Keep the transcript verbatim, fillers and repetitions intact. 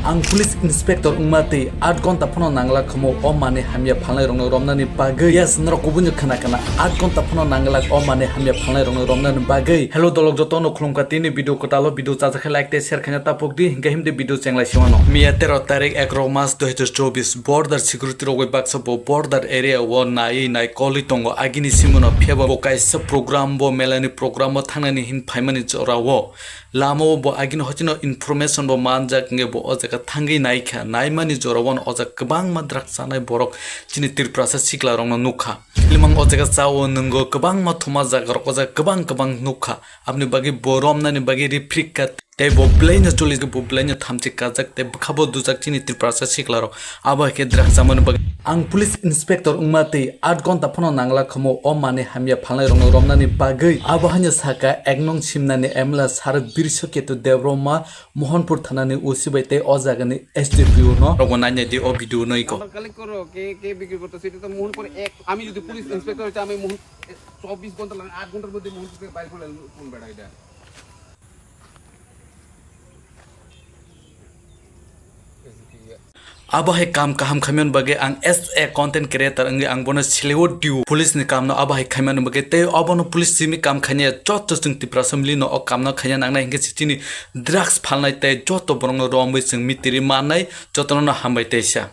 Ang police inspector wngma twi aat gonta phano nanglak khamu o manwi hamya phalnai rokno romnani bagwi. Yes, norok kubun khna khna aat gonta phano nanglak o manwi hamya phalnai rokno romnani bagwi. Hello dolok jotono khulumkha tini video kwtalo video chajak khe like tei share khaina tapuk di hinkhe himdi video chenglai siwano. Miya tero tarik egaroh mas dui hazar chobis border security rogwi baksa bo border area o naiwi nai koli tongo agini simino phiyaba bo kaisa program bo melani program o thangnani hin phaimani jorao. Lama o bo agini hochino information bo manjak hingke bo o jaga thangwi naikha, naimani jorao no o jaga kwbangma drugs chanai borok chini Tiprasa sikla rokno nukha. Limang o jaga chao nwngo kwbangma thuma jaga rok o jaga kwbang kwbang nukha. Aboni bagwi bo romnani bagwi riphrik kha tei bo belaino choli bo belaino thamchi kajak tei bwkha bo dujak chini Tiprasa sikla rok. Abo hai khe drugs chamani bagwi. Ang police inspector wngma twi aat gonta phano nanglak khamu o manwi hamya phalnai rokno romnani bagwi. Abo haino saka ek nong simnani M L A sir Birsaketu Debbarma Mohanpur thanani O C bai tei o jagani S D P O no rogo nainai di o video no iko. আমরা কালেক্ট করো কে কে বিক্রি করতেছে। এটা তো মোহনপুর এক। আমি যদি police inspector হইতে আমি মোহন চব্বিশ ঘন্টা লাগে, আট ঘন্টার মধ্যে মোহনপুরকে বাইর করে কোন বেড়া এটা। Abo hai kam kaham khaimani bagwi ang as a content creator wngwi ang bono siliwo diu police ni kam no abo hai khaimani bagwi tei obono police simi kam khainai joto chwng Tiprasa mili no o kam no khaina nangnai hinkhe chini drugs phalnai tei joto borok no romwi chwng mitiri mannai jotono no hambai tei sa.